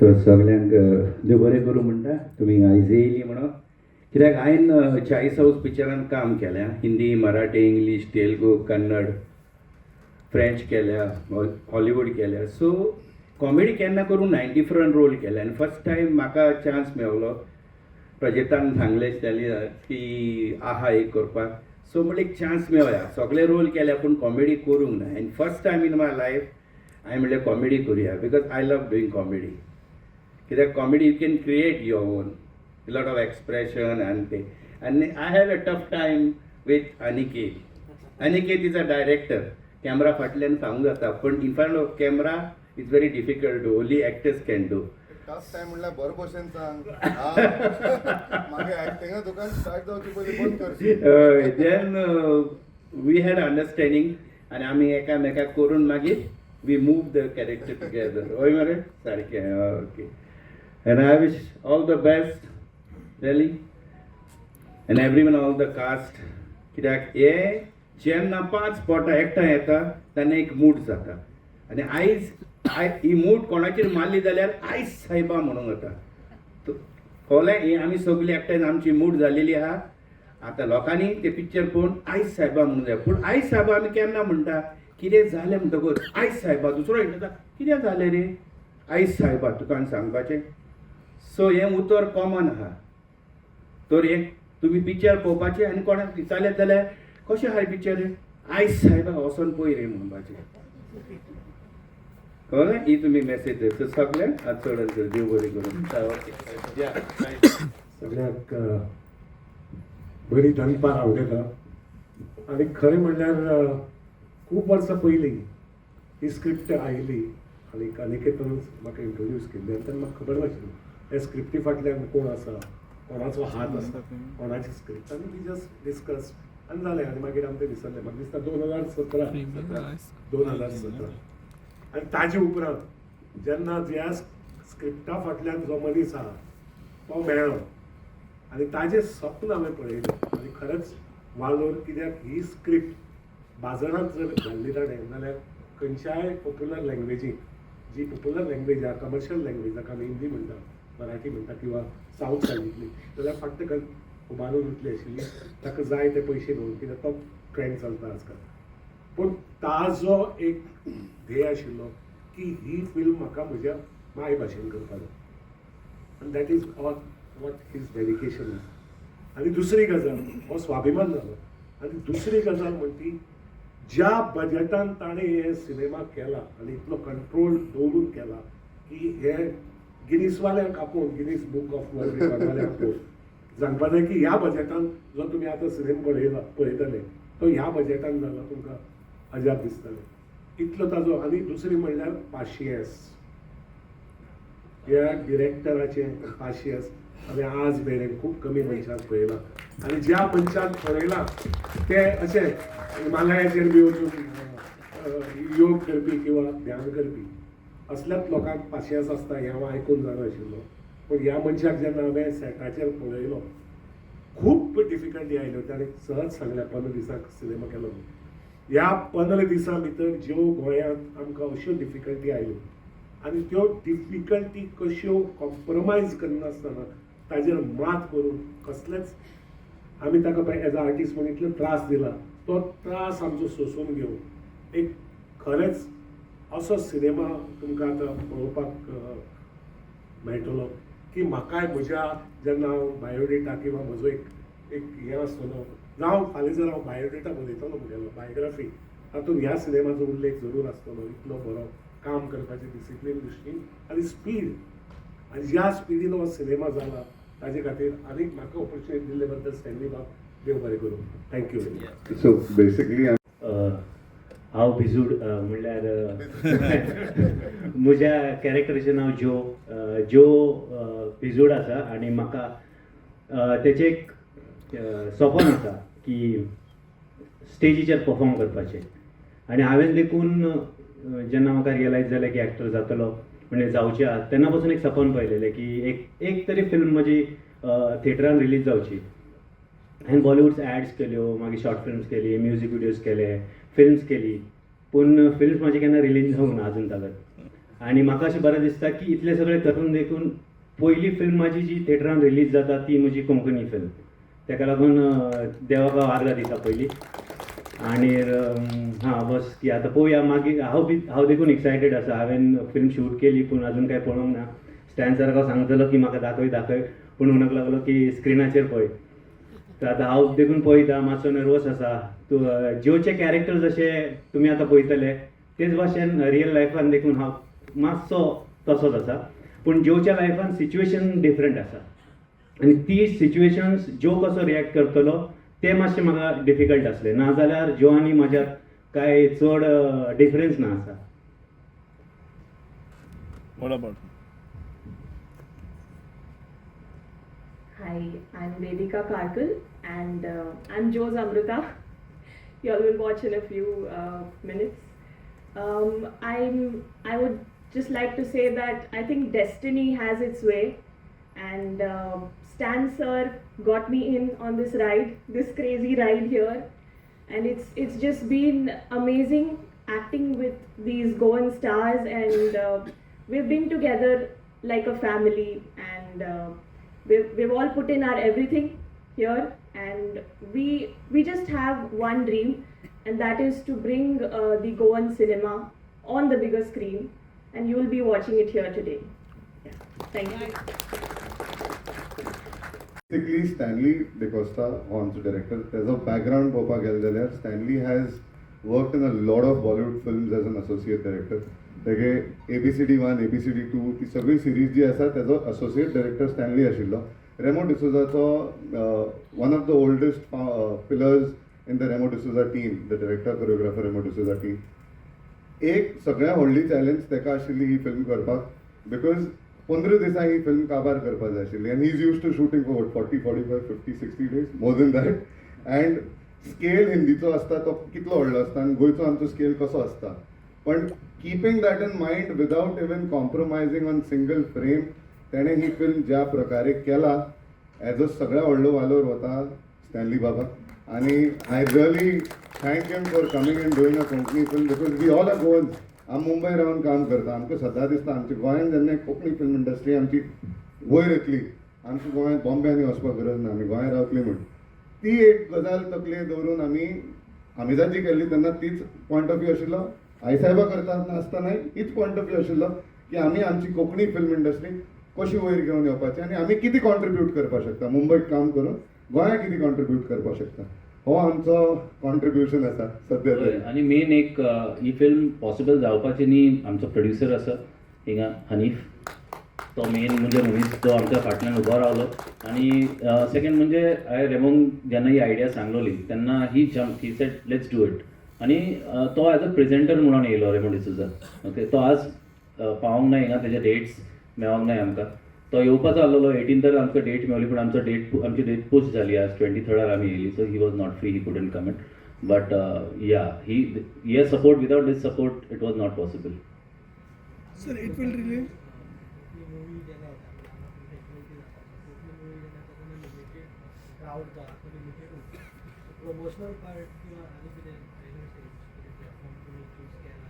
तर सगल्यांक देव बरें करूं म्हणटा तुमी आयज येयली म्हणून. कित्याक हांवें चाळीस हाऊस पिक्चरान काम केलें. हिंदी, मराठी, इंग्लीश, तेलुगू, कन्नड, फ्रेंच केल्या, हॉलिवूड केल्या. सो कॉमेडी केन्ना करूं ना, डिफरंट रोल केले आनी फर्स्ट टायम म्हाका चान्स मेवलो. प्रजेतान सांगलें जाल्यार की आहा एक करपाक. सो म्हणलें एक चान्स मेवया. सगळे रोल केल्या पूण कॉमेडी करूंक ना आनी first time in my life हांवें म्हणलें कॉमेडी करुया because I love doing comedy. कित्याक comedy you can create your own lot of expression आनी ते. आनी I have a tough time with Aniket. Aniket is a director. Camera फाटल्यान सांगूंक जाता पण in front of camera is very difficult, only actors can do. Tough time म्हणल्यार बरो भशेन सांग. मागीर एक्टिंगा दुकान स्टार्ट जावचे पयलीं बंद करशी. Then we had understanding आनी आमी एकामेकाक करून मागीर we move the character together. हय मरे, सारकें. Okay, and I wish all the best really and everyone, all the cast. कित्याक हे जेन्ना पांच बोटां एकठांय येता तेन्ना एक मूड जाता आनी आयज I ही मूड कोणाचेर मारली जाल्यार आयज सायबा म्हणूंक जाता. कळ्ळें? ही आमी सगळीं एकठांय आमची मूड जालेली आहा. आतां लोकांनी ते पिक्चर पळोवन आयज सायबा म्हणूंक जाय. पूण आयज सायबा आमी केन्ना म्हणटा? कितें जालें म्हणटकूच आयज सायबा. दुसरो म्हणटा, कितें जालें रे? आयज सायबा. तुका आनी सांगपाचें. सो हें उतर कॉमन आहा. तर हें तुमी पिक्चर पळोवपाचें आनी कोणाक विचारलें जाल्यार, कशें आहा पिक्चर? आयज सायबा, वचोन पळय रे म्हणपाचें. कळ्ळें? ही तुमी मॅसेज तर सगळ्यांक आतां चड चड देव बरें करूं. ओके. सगळ्यांक बरी दनपार आवडटा. आनी खरें म्हणल्यार खूब वर्सां पयलीं ही स्क्रिप्ट आयली आनी अनिकेतानूच म्हाका इंट्रोड्यूस केल्ली आनी तेन्ना म्हाका खबर नाशिल्ली ह्या स्क्रिप्टी फाटल्यान कोण आसा, कोणाचो हात आसा, कोणाची स्क्रिप्ट. आनी we just discuss आनी जालें आनी मागीर आमी तें विसरले. म्हाका दिसता 2017, 2017. आनी ताजे उपरांत जेन्ना ज्या स्क्रिप्टा फाटल्यान जो मनीस आहा तो मेळ्ळो आनी ताजें सपन हांवें पळयलें. आनी खरेंच वालोर, कित्याक ही स्क्रिप्ट बाजारांत जर घाल्ली ताणें जाल्यार खंयच्याय पॉप्युलर लँग्वेजीक, जी पॉप्युलर लँग्वेज आहा, कमर्शियल लँग्वेज, जाका आमी हिंदी म्हणटा, मराठी म्हणटा किंवा सावथ सायडींतली, जाल्यार फक्त उबारून वतली आशिल्ली ताका जाय ते पयशे घेवन, कित्याक तो ट्रेंड चलता आजकाल. पूण ताजो एक ध्येय आशिल्लो की ही फिल्म म्हाका म्हज्या माय भाशेन करपाक जाय आनी that is all what his dedication is. आनी दुसरी गजाल, हो स्वाभिमान जालो. आनी दुसरी गजाल म्हणटी ज्या बजेटान ताणें हे सिनेमा केला आनी इतलो कंट्रोल दवरून केला की हे गिनीसवाल्यांक आपोवन, गिनीस बुक ऑफ वर्ल्ड रेकॉर्डवाल्यांक आपोवन सांगपा जाय की ह्या बजेटान जो तुमी आतां सिनेमा पळयला, पळयतले, तो ह्या बजेटान जाला, तुमकां अजाप दिसतलें इतलो ताजो. आनी दुसरी म्हणल्यार पाशियेंस. ह्या डिरेक्टराचें पाशियेंस हांवें आज मेरेन खूब कमी मनशांक पळयलां आनी ज्या मनशान पळयलां ते अशे हिमालयाचेर बी वचून योग करपी किंवा ध्यान करपी असल्याच लोकांक पाशियेंस आसता हें हांव आयकून जाणा आशिल्लो. पूण ह्या मनशाक जेन्ना हांवें सेटाचेर पळयलो, खूब डिफिकल्टी आयल्यो. ताणें सहज सांगलें, 15 दिसांक सिनेमा केलो म्हणून. ह्या 15 दिसां भितर ज्यो गोंयांत आमकां अश्यो डिफिकल्टी आयल्यो आनी त्यो डिफिकल्टी कश्यो कॉम्प्रोमायज करनासतना ताजेर मात करून, कसलेच आमी ताका एज अ आर्टिस्ट म्हणून इतलो त्रास दिला, तो त्रास आमचो सोंसून घेवन एक खरेंच असो सिनेमा तुमकां आतां पळोवपाक मेळटलो की म्हाकाय म्हज्या जेन्ना हांव बायोडेटा किंवा म्हजो एक एक हें आसतलो, जावं फाल्यां जर हांव बायोडेटा बरयतलो, म्हगेलो बायोग्राफी, तातूंत ह्या सिनेमाचो उल्लेख जरूर आसतलो. इतलो बरो काम करपाची डिसिप्लीन दृश्टीन आनी स्पीड आनी ज्या स्पिडीन हो सिनेमा जाला ताजे खातीर आनीक म्हाका ऑपॉर्च्युनिटी दिल्ले बद्दल स्टॅनली बाब, देव बरें करूं. Thank you very much. So basically, हांव भिजूड. म्हणल्यार म्हज्या कॅरेक्टराचें नांव ज्यो. ज्यो भिजूड आसा आनी म्हाका तेचें एक सपन आसा की स्टेजीचेर परफॉर्म करपाचें. आनी हांवें देखून जेन्ना म्हाका रियलायज जालें की एक्टर जातलो म्हणजे जावचें आहा, तेन्ना पासून एक सपन पळयलेलें की एक एक तरी फिल्म म्हजी थिएटरान रिलीज जावची. हांवें बॉलिवूड ॲड्स केल्यो, मागीर शॉर्ट फिल्म्स केली, म्युजीक विडियोज केले, फिल्म्स केली, पूण फिल्म्स म्हाजी केन्ना रिलीज जावंक ना आजून तागत. आनी म्हाका अशें बरें दिसता की इतलें सगळें करून देखून पयली फिल्म म्हाजी जी थिएटरान रिलीज जाता ती म्हजी कोंकणी फिल्म. ताका लागून देवाक हांव आर्गां दिता पयलीं. आनी हां बस की आतां पळोवया मागीर. हांव बी हांव देखून एक्सायटेड आसा. हांवें फिल्म शूट केली पूण अजून कांय पळोवंक ना. स्टॅन सराक हांव सांगतलो की म्हाका दाखय दाखय, पूण म्हणूंक लागलो की स्क्रिनाचेर पळय. तर आतां हांव देखून पळयता, मातसो नर्वस आसा. तूं ज्योचे कॅरेक्टर जशे तुमी आतां पळयतले तेच भाशेन रियल लायफान देखून हांव मातसो तसोच आसा, पूण ज्योच्या लायफान सिच्युएशन डिफरंट आसा आनी ती सिच्युएशन्स ज्यो कसो रिएक्ट करतलो तें मातशें म्हाका डिफिकल्ट आसलें. नाजाल्यार ज्यो आनी म्हाज्या कांय चड डिफरंस ना आसा. What about? Hi, I'm Vedika Karkal and I'm Joe's Amrita. You all will watch in a few minutes. I would just like to say that I think destiny has its way, and Stan sir got me in on this ride, this crazy ride here, and it's just been amazing acting with these Goan stars, and we've been together like a family, and we've all put in our everything here, and we just have one dream, and that is to bring the Goan cinema on the bigger screen, and you will be watching it here today. Yeah. Thank you. Basically Stanley D'Costa हो आमचो director. तेजो background पळोवपाक गेले जाल्यार, Stanley has worked in a lot of Bollywood films as an associate director. तेगे ABCD 1, ABCD 2 ती सगळी series जी आसा तेजो असोसिएट डायरेक्टर स्टॅनली आशिल्लो. Remo डिसोजाचो one of the oldest pillars in the Remo D'Souza team, the director choreographer Remo D'Souza team. एक सगळ्यात व्हडली चॅलेंज ताका आशिल्ली ही फिल्म करपाक, because 15 दिसां ही फिल्म काबार करपाक जाय आशिल्ली आनी he is used to shooting for 40, 45, 50, 60 days, more than that. And scale हिंदीचो आसता तो कितलो व्हडलो आसता आनी गोंयचो आमचो स्केल कसो आसता, पण keeping that in mind, without even compromising on single frame, तेणें ही फिल्म ज्या प्रकारे केला, एज अ सगळ्या व्हडलो वालोर वता स्टॅनली बाबा. आनी I really thank him for coming and doing a Konkani film, because we all are Goans. आमी मुंबय रावन काम करता, आमकां सदां दिसता आमच्या गोंयान जेन्ना कोंकणी फिल्म इंडस्ट्री आमची वयर येतली, आमच्या गोंयांत बॉम्बे आनी वचपाक गरज ना, आमी गोंयांत रावतली म्हूण. ती एक गजाल तकलेर दवरून आमी आमिजाद जी केल्ली तेन्ना तीच पॉयंट ऑफ व्यू आशिल्लो. आई साहेबा करता आसतनाय हीच पॉयंट ऑफ व्यू आशिल्लो की आमी आमची कोंकणी फिल्म इंडस्ट्री कशी वयर घेवन येवपाची आनी आमी कितें कॉन्ट्रिब्यूट करपाक शकता, मुंबयत काम करून गोंयांत कितें कॉन्ट्रिब्यूट करपाक शकता. हो आमचो कॉन्ट्रिब्युशन आसा सद्या तरी. आनी मेन एक ही फिल्म पॉसिबल जावपाची न्ही, आमचो प्रोड्युसर आसा हिंगा हनीफ, तो मेन म्हणजे मनीस जो आमच्या फाटल्यान उबो रावलो. आनी सेकंड म्हणजे हांवें रेमोंक जेन्ना ही आयडिया सांगलोली तेन्ना he jump, he said, "Let's do it." आनी तो एज अ प्रेझेंटर म्हणून येयलो रेमो डिसोजा, ओके. तो आज पावोंक ना हिंगा, तेजे डेट्स मेळोंक नाय आमकां. तो येवपाचो आसलेलो एटीन्थार, आमकां डेट मेवली, पूण आमचो डेट आमची डेट पुश जाली. आज 23rdार आमी येयली. So he was not free, he couldn't come it, but yeah, he he support, without his support it was not possible. Sir, it will release. Movie जेन्ना येता फेस्टिवल जाता, कोंकणी मुवी जेन्ना येता तेन्ना लिमिटेड क्रावड तो आसा, लिमिटेड उरता. Promotional part किंवा आनी कितें प्लॅटफॉर्म तुमी चूज केला?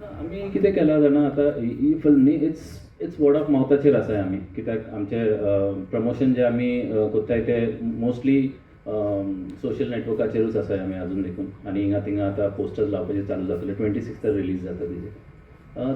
ना, आमी कितें केलां जाणा, आतां ही फिल्म न्ही, it's word of मावथाचेर आसा आमी, कित्याक आमचे प्रमोशन जे आमी कोत्ताय ते मोस्टली सोशल नेटवर्काचेरूच आसाय आमी आजून देखून. आनी हिंगा थिंगा आतां पोस्टर्स लावपाचे चालू जातले. 26थार रिलीज जाता तेजे.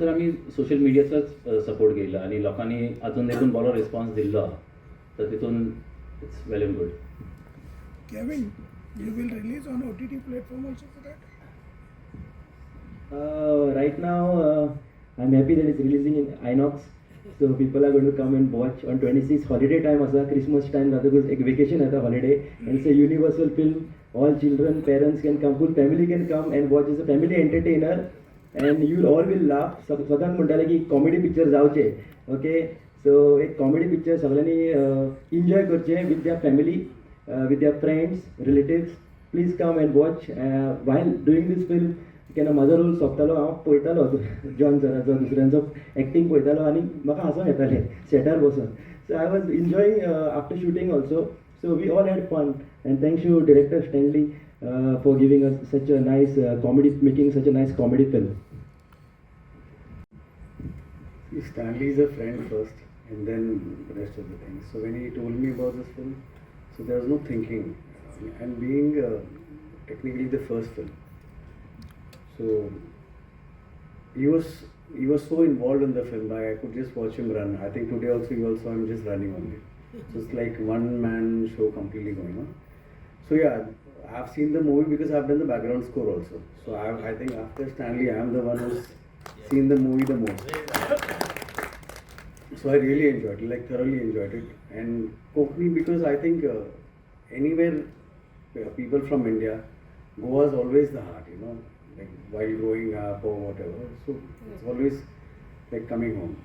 तर आमी सोशल मिडियाचोच सपोर्ट घेयला आनी लोकांनी आजून देखून बरो रिस्पॉन्स दिल्लो आहा, तर तितून it's well and good. Kevin, you will release on OTT platform also for that? Right now, I'm happy that it's releasing in Inox. So people are going to come and watch on 26, holiday time आसा, Christmas time जातकूच एक vacation येता, holiday, and it's a universal film. All children, parents can come, full family can come and watch. It's a family entertainer and you all will laugh. सदांच म्हणटाले की comedy picture जावचे, okay. So एक comedy picture सगळ्यांनी enjoy करचें with their family, with their friends, relatives. Please come and watch. While doing this film, केन्ना म्हाजो role सोंपतालो, हांव पळयतालो जॉन सराचो, दुसऱ्यांचो एक्टींग पळयतालो आनी म्हाका हांसोंक येतालें सेटार बसून. So I was enjoying after shooting also. So we all had fun, and thanks to director Stanley for giving us such a nice comedy, making such a nice comedy film. See, Stanley is a friend first and then the rest of the things. So when he told me about this film, so there was no thinking. And being technically the first film, so he was so involved in the film. Like I could just watch him run. I think today also you also I'm just running only. So it's like one man show completely going on. So yeah, I've seen the movie because I've done the background score also. So I think after Stanley, I'm the one who's seen the movie the most. So I really enjoyed it, like thoroughly enjoyed it. And Konkani, because I think anywhere people from India, Goa is always the heart, you know, like while growing up or whatever. So it's always like coming home.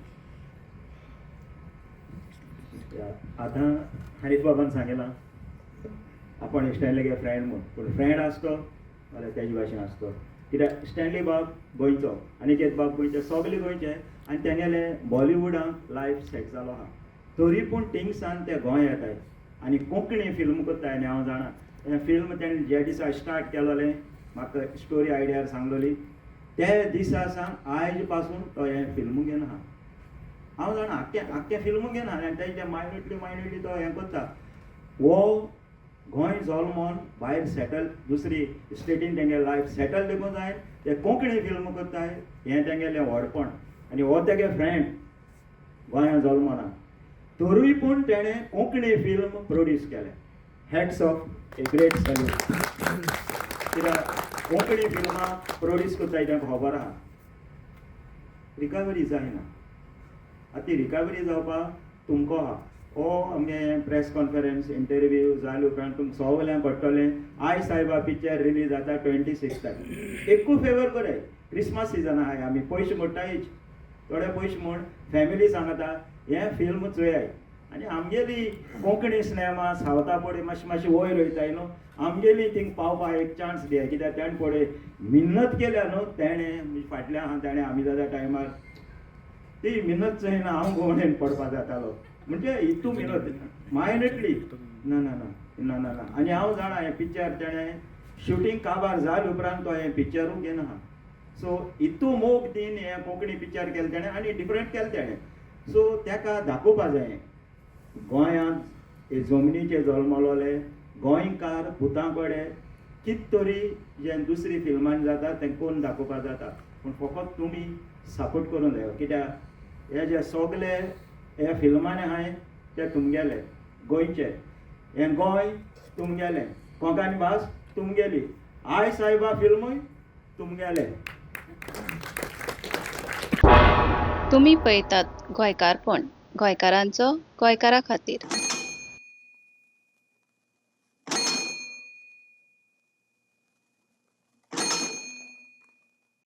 आतां हनीफ बाबान सांगलां आपण Stanley friend म्हूण, पूण friend आसतो जाल्यार तेजे भाशेन आसतो, कित्याक स्टॅनली बाब गोंयचो, अनिकेत बाब गोंयचे, सगळे गोंयचे आनी तेंगेले बॉलिवुडाक लायफ सेट जालो आहा, तरी पूण थिंगसान ते गोंय येताय आनी कोंकणी फिल्म करताय. आनी हांव जाणा हें फिल्म तेणें ज्या दिसा स्टार्ट केलोलें म्हाका स्टोरी आयडियार सांगलोली ते दिसा सावन आयज पासून तो हें फिल्म घेना आहा. हांव जाणा आख्खें आख्खें फिल्म घेना आनी तेजें मायन्युटली मायन्युटली तो हें करता. हो गोंय जल्मोन भायर सेटल दुसरी स्टेटीन तेंगे लायफ सेटल देखून जाय ते कोंकणी फिल्म करताय, हें तेंगेलें व्हडपण. आनी हो तेगे फ्रेंड गोंया जल्मना तरूय पूण तेणें कोंकणी फिल्म प्रोड्यूस केलें. Hats off, a great salute. कित्याक कोंकणी फिल्मां प्रोड्यूस करताय तांकां खबर आहा रिकवरी जायना. आतां ती रिकवरी जावपाक तुमकां आहा. हो आमगे प्रेस कॉन्फरन्स इंटरव्यू जाले उपरांत तुमकां सगल्यांक पडटलें. I सायबा पिक्चर रिलीज जाता 26 तारीख. एकूय फेवर कराय, क्रिसमस सिजन आहाय, आमी पयशे मोडटायच, थोडे पयशे म्हूण फॅमिली सांगता हें फिल्म चोयाय. आनी आमगेली कोंकणी सिनेमा सावथा पळय मातशी मातशी वयर वयताय न्हू, आमगेली थिंग पावपा एक चान्स दिया, कित्याक तेणें पळय मिन्नत केल्या न्हू तेणें फाटल्या आहा तेणें आमी जाता टायमार ती मिन्नत चोयना हांव गोवणेन पडपा जातालो, म्हणजे हितू मिनत मायनटली ना ना ना ना ना ना. आनी हांव जाणा हें पिक्चर तेणें शुटींग काबार जाले उपरांत तो हें पिक्चरूय घेना आहा. सो हितू मोग दीन हें कोंकणी पिक्चर केलें तेणें आनी डिफरंट केलें तेणें. सो तेका दाखोवपा जाय गोंयांत हे जमनीचे जल्मलोले गोंयकार पुतां कडेन कित तरी जें दुसरी फिल्मान जाता तें कोण दाखोवपा जाता, पूण फकत तुमी सपोर्ट करूंक जायो, कित्याक हे जे सगले हे फिल्मांनी आहाय ते तुमगेले गोंयचे, हें गोंय तुमगेलें, कोंकणी भास तुमगेली, I सायबा फिल्मूय तुमगेलें. तुमी पळयतात गोंयकारपण, गोंयकारांचो गोंयकारा खातीर.